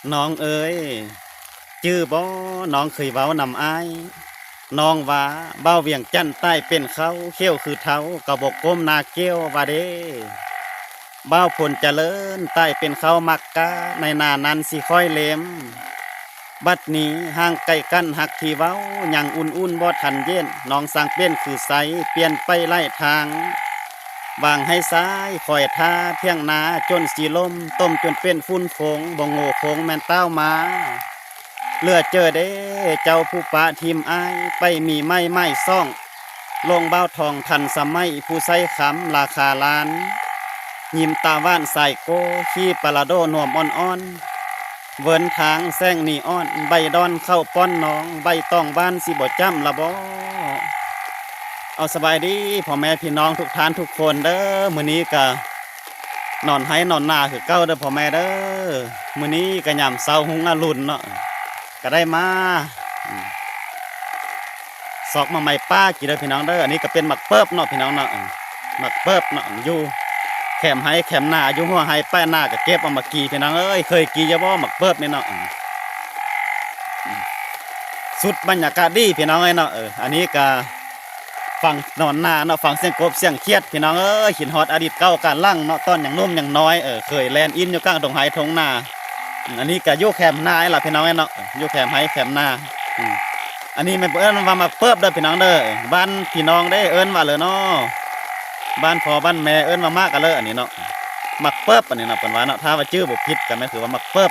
ນ້ອງເອີຍ ຈື່ບໍ່ ນ້ອງເຄີຍເວົ້ານຳອ້າຍ ນ້ອງວ່າ ບ່າວວຽງຈັນຕາຍເປັນເຂົ້າ ຂຽວຄືເທົາ ກໍບໍ່ກົ້ມໜ້າກ່ຽວວ່າເດ້. ບ່າວພົນຈະເລີນຕາຍເປັນເຂົ້າໝາກກ້າ ໃນນານັ້ນຊິຂ້ອຍເລັມ. ບັດນີ້ຫ່າງໄກກັນຮັກທີ່ເວົ້າ ຍັງອຸ່ນໆບໍ່ທັນເຢັນ ນ້ອງຊ່າງເປັນຄືໄຊ ປ່ຽນໄປຫຼາຍທາງ ຫວ່າງໃຫ້ຊາຍຄອຍທ່າ ຖຽງນາຈົນຊິລົ້ມ ຕົ້ມຈົນເປັນຝຸ່ນຟົງ ບໍ່ໂງ່ຄົງແມ່ນຕ້າວມາ. ເຫຼືອເຈີເດ້ ເຈົ້າຜູ້ປະຖິ້ມອ້າຍ ໄປມີໃໝ່ໝາຍສອງ ໂລງບ່າວທອງທັນສະໄໝ ຜູ້ໃຊ້ຄຳລາຄາລ້ານ ຍິ້ມຕາຫວານສາຍໂກ້ ຂີ່ປາລາໂດນວມອ່ອນໆ ເວີນທາງແສງນີອອນ ໃບດອນເຂົ້າປ້ອນນ້ອງ ໃບຕອງຫວານຊິບໍ່ຈ້ຳລະບໍ. ເອົາ ສະບາຍດີພໍ່ແມ່ພີ່ນ້ອງທຸກທ່ານທຸກຄົນເດີ ມື້ນີ້ກະ ນອນໄຮ່ນອນນາຄືເກົ່າເດີພໍ່ແມ່ເດີ. ມື້ນີ້ກະຍາມເຊົ້າຮຸ່ງອະລຸນເນາະ ກະໄດ້ມາ ອືມ ຊອກໝາກໄມ້ປ່າກິນເດີພີ່ນ້ອງເດີ. ອັນນີ້ກະເປັນໝາກເປີບເນາະພີ່ນ້ອງເນາະ ໝາກເປີບເນາະ ຢູ່ແຄມໄຮ່ແຄມນາ ຢູ່ຫົວໄຮ່ປາຍນາກະເກັບເອົາມາກີພີ່ນ້ອງເອີຍ. ເຄີຍກີຢູ່ບໍ່ໝາກເປີບນີ້ເນາະ ສຸດບັນຍາກາດດີພີ່ນ້ອງເອີຍເນາະ. ເອີ ອັນນີ້ກະ ຟັງນອນນາເນາະ ຟັງສຽງກົບສຽງຂຽດພີ່ນ້ອງເອີຍ ຄິດຮອດອະດີດເກົ່າການຫຼັງເນາະ ຕອນຍັງໜຸ່ມຍັງນ້ອຍ ເອີ ເຄີຍແລ່ນອິ້ນຢູ່ກາງທົ່ງໄຮ່ທົ່ງນາ. ອັນນີ້ກະຢູ່ແຄມນານີ້ລະພີ່ນ້ອງເອີຍເນາະ ຢູ່ແຄມໄຮ່ແຄມນາ. ອັນນີ້ແມ່ນເອີ້ນວ່າໝາກເປີບເດີພີ່ນ້ອງເດີ ບ້ານພີ່ນ້ອງເດ້ເອີ້ນວ່າເລີເນາະ ບ້ານພໍ່ບ້ານແມ່ເອີ້ນວ່າໝາກກະເລີ ອັນນີ້ເນາະ ໝາກເປີບ ອັນນີ້ເນາະ ເພິ່ນວ່າເນາະ ຖ້າວ່າຈື່ບໍ່ຜິດກະແມ່ນຄືວ່າໝາກເປີບ.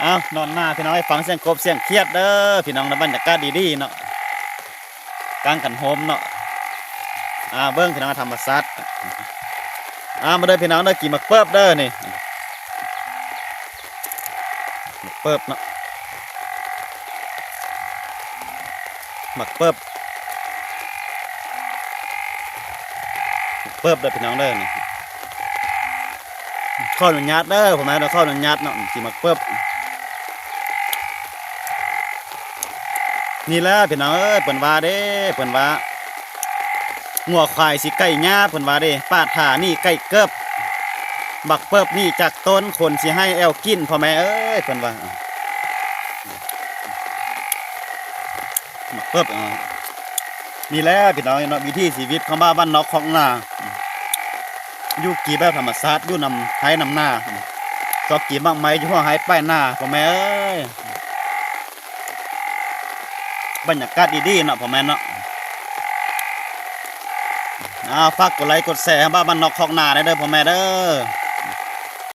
ເອົາ ນອນນາພີ່ນ້ອງເອີຍ ຟັງສຽງກົບສຽງຂຽດເດີພີ່ນ້ອງເດີ ບັນຍາກາດດີໆເນາະ ກາງກັນໂຮມເນາະ. ອ່າ ເບິ່ງພີ່ນ້ອງ ທຳມະຊາດ. ອ່າ ມາເດີພີ່ນ້ອງເດີ ກິນໝາກເປີບເດີນີ້ ໝາກເປີບເນາະ ໝາກເປີບ ໝາກເປີບເດີພີ່ນ້ອງເດີນີ້. ຂໍອະນຸຍາດເດີພໍ່ແມ່ເດີ ຂໍອະນຸຍາດເນາະ ຊິໝາກເປີບ. ນີ້ແຫຼະພີ່ນ້ອງເອີຍ ເພິ່ນວ່າເດ້ ເພິ່ນວ່າ ງົວຄວາຍຊິໄກ່ຫຍ້າ ເພິ່ນວ່າເດ້ ປາດຖານີ້ໄກ່ເກີບ ບັກເປີບນີ້ຈັກຕົ້ນ ຄົນຊິໃຫ້ແອວກິນ ພໍ່ແມ່ເອີຍ ເພິ່ນວ່າ. ໝາກເປີບ ເອີ ນີ້ແຫຼະພີ່ນ້ອງເນາະ ວິຖີຊີວິດຂອງບ້ານນອກຄອກນາ ຢູ່ກີແບບທຳມະຊາດ ຢູ່ນຳໄຮ່ນຳນາ ຊອກກິນໝາກໄມ້ຢູ່ຫົວໄຮ່ປາຍນາ ພໍ່ແມ່ເອີຍ. ບັນຍາກາດດີໆເນາະ ພໍ່ແມ່ເນາະ. ອ່າ ຝາກກົດໄລກົດແຊໃຫ້ບ້ານນອກຄອກນາໄດ້ເດີ ພໍ່ແມ່ເດີ.